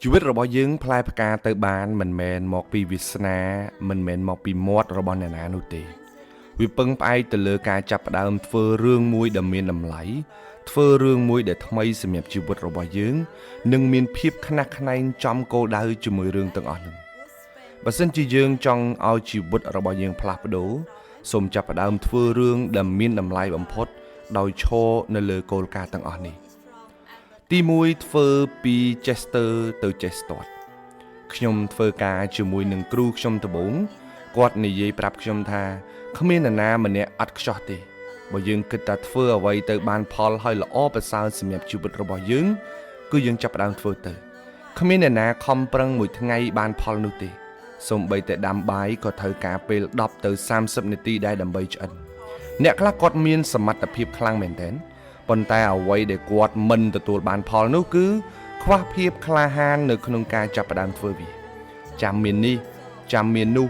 ជីវិតរបស់យើងផ្លែផ្កាទៅបានមិនមែនមកពីវាសនាមិនមែនមកពីមាត់របស់អ្នកណានោះទេវាពឹងផ្អែកទៅលើការចាប់ផ្ដើមធ្វើរឿងមួយដែលមានតម្លៃធ្វើរឿងមួយដែលថ្មីសម្រាប់ជីវិតរបស់យើងនិងមានភាពខ្នះខ្នែងចំគោលដៅជាមួយរឿងទាំងអស់នោះបើសិនជាយើងចង់ឲ្យជីវិតរបស់យើងផ្លាស់ប្ដូរសូមចាប់ផ្ដើមធ្វើរឿងដែលមានតម្លៃបំផុតដោយឈរនៅលើគោលការណ៍ទាំងអស់នេះទី1ធ្វើពីចេះស្ទើរទៅចេះស្ទាត់ខ្ញុំធ្វើការជាមួយនឹងគ្រូខ្ញុំដំបូងគាត់និយាយប្រាប់ខ្ញុំថាគ្មាននរណាម្នាក់អត់ខ្ចោះទេបើយើងគិតថាធ្វើអ្វីទៅបានផលហើយល្អប្រសើរសម្រាប់ជីវិតរបស់យើងគឺយើងចាប់ផ្ដើមធ្វើទៅគ្មានអ្នកណាខំប្រឹងមួយថ្ងៃបានផលនោះទេសូម្បីតែដាំបាយក៏ត្រូវការពេល10ទៅ30នាទីដែរដើម្បីឆ្អិនអ្នកខ្លះគាត់មានសមត្ថភាពខ្លាំងមែនទែនប៉ុន្តែអ្វីដែលគាត់មិនទទួលបានផលនោះគឺខ្វះភាពក្លាហាននៅក្នុងការចាប់ផ្ដើមធ្វើវាចាំមាននេះចាំមាននោះ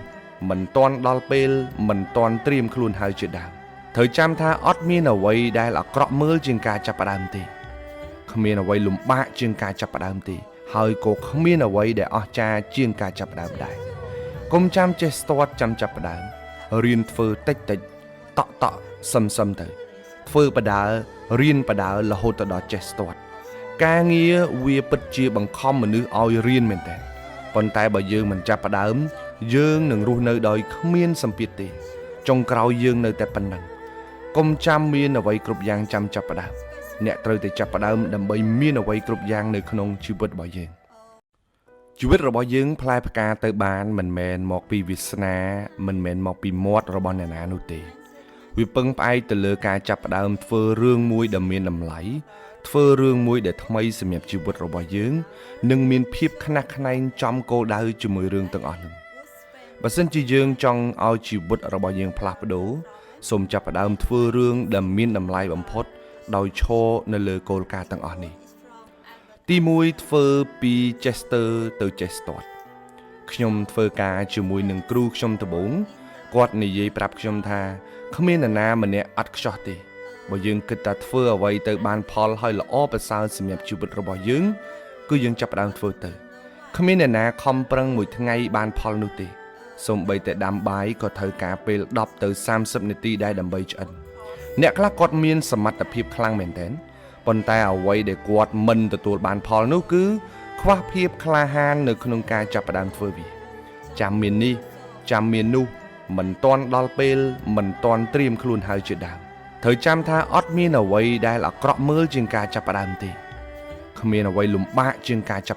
មិនទាន់ដល់ពេលមិនទាន់ត្រៀមខ្លួនហើយជាដើមត្រូវចាំថាអត់មានអ្វីដែលអាក្រក់មើលជាងការចាប់ផ្ដើមទេគ្មានអ្វីលំបាកជាងការចាប់ផ្ដើមទេហើយក៏គ្មានអ្វីដែលអស្ចារ្យជាងការចាប់ផ្ដើមដែរកុំចាំចេះស្ទាត់ចាំចាប់ផ្ដើមរៀនធ្វើតិចតិចតក់តក់សឹមសឹមទៅធ្វើបដាលរៀនបដាលរហូតទៅដល់ចេះស្ទាត់ការងារវាពិតជាបង្ខំមនុស្សឲ្យរៀនមែនតើប៉ុន្តែបើយើងមិនចាប់ផ្ដើមយើងនឹងរស់នៅដោយគ្មានសម្ពាធទេចុងក្រោយយើងនៅតែប៉ុណ្ណឹងកុំចាំមានអ្វីគ្រប់យ៉ាងចាំចាប់ផ្ដើមអ្នកត្រូវតែចាប់ផ្ដើមដើម្បីមានអ្វីគ្រប់យ៉ាងនៅក្នុងជីវិតរបស់យើងជីវិតរបស់យើងផ្លែផ្កាទៅបានមិនមែនមកពីវាសនាមិនមែនមកពីមាត់របស់អ្នកណានោះទេវាពឹងផ្អែកទៅលើការចាប់ផ្ដើមធ្វើរឿងមួយដែលមានតម្លៃធ្វើរឿងមួយដែលថ្មីសម្រាប់ជីវិតរបស់យើងនិងមានភាពខ្នះខ្នែងចំគោលដៅជាមួយរឿងទាំងអស់នោះបើសិនជាយើងចង់ឲ្យជីវិតរបស់យើងផ្លាស់ប្ដូរសូមចាប់ផ្ដើមធ្វើរឿងដែលមានតម្លៃបំផុតដោយឈរនៅលើគោលការណ៍ទាំងអស់នេះទី1ធ្វើពីចេះស្ទើរទៅចេះស្ទាត់ខ្ញុំធ្វើការជាមួយនឹងគ្រូខ្ញុំដំបូងគាត់និយាយប្រាប់ខ្ញុំថាគ្មាននរណាម្នាក់អត់ខ្ចោះទេបើយើងគិតថាធ្វើអ្វីទៅបានផលហើយល្អប្រសើរសម្រាប់ជីវិតរបស់យើងគឺយើងចាប់ផ្ដើមធ្វើទៅគ្មានអ្នកណាខំប្រឹងមួយថ្ងៃបានផលនោះទេសូម្បីតែដាំបាយក៏ត្រូវការពេល10ទៅ30នាទីដែរដើម្បីឆ្អិនអ្នកខ្លះគាត់មានសមត្ថភាពខ្លាំងមែនទែនប៉ុន្តែអ្វីដែលគាត់មិនទទួលបានផលនោះគឺខ្វះភាពក្លាហាននៅក្នុងការចាប់ផ្ដើមធ្វើវាចាំមាននេះចាំមាននោះមិនទាន់ដល់ពេលមិនទាន់ត្រៀមខ្លួនហើយជាដើមត្រូវចាំថាអត់មានអ្វីដែលអាក្រក់មើលជាងការចាប់ផ្ដើមទេគ្មានអ្វីលំបាកជាងការចាប់